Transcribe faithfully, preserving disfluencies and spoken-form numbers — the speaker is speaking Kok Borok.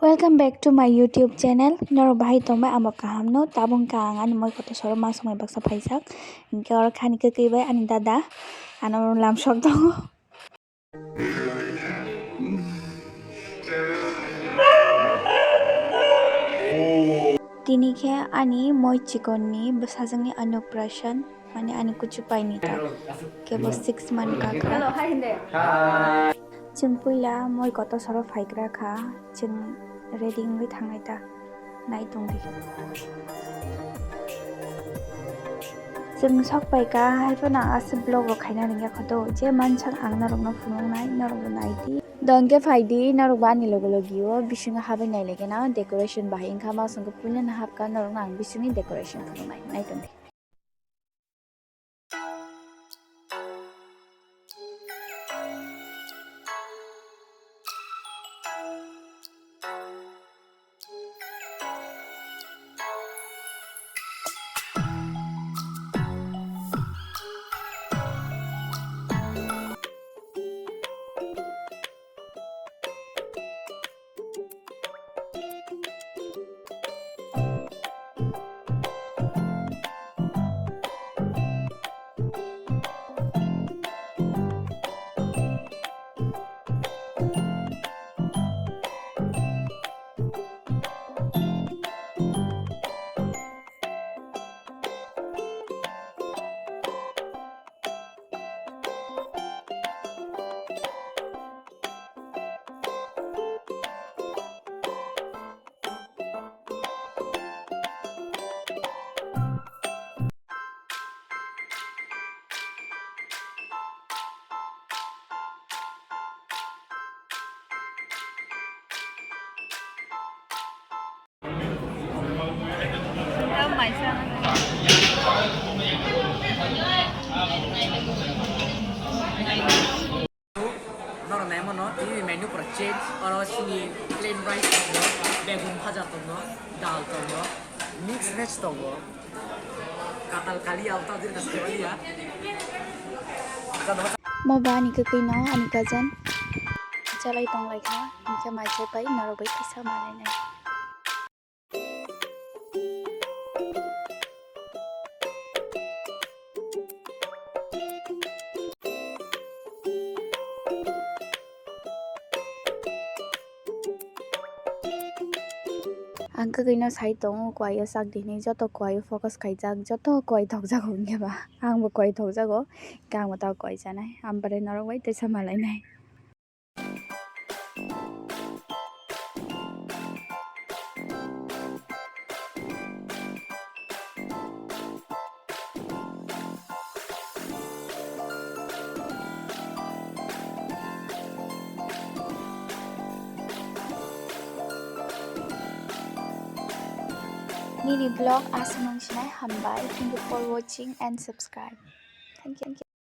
Welcome back to my YouTube channel. Norok bahai tongbai, amo kaham no. Tabuk kha ang ani moi kotor soro ma songwi baksa phaijak. Hinkhe oro khani kwkwi bai ani dada ano lamsok tongo. Tini khe ani moi chikon ni bwsajwk ni anupration. Mane ani kuchu paini ta kebo six month ka kha. Chwng puila moi kotor soro phaigra kha, chwng ready wngwi thangnai ta, nai tongdi. Chwng sok pai ka, hai phano ang aswk vlog rok khaina rwngya kho do, je mansak ang norokno phunuknai, norokbo naidi. Dongke phaidi, norokbo ani logo logio bisingo habai nailaikhe na decoration bahai wngkha, ma swngkhe puila no hapkha, norokno ang bisingni decoration phunuknai, nai tongdi. Norok naimano, tini menu pura change. Oro chini plain rice tongo, begum bhaja tongo, dal tongo, mix veg tongo, katal kali auta dir kas kali ya. Mo ba ani kwkwi no ani cousin chalai tong lai kha, hinkhe mai chai pai norok bai kisa malai nai. Ang kwkwi no sai tongo, kwai o sak di hinwi, joto kwai o focus khaijak, joto kwai thokjago wngya ba, ang bo kwai thokjago, hinkhe ang bo tabuk kwai chanai, ampore norok bai teisa malai nai. Nini vlog aswk nung sinai hambai. Thank you for watching and subscribe. Thank you.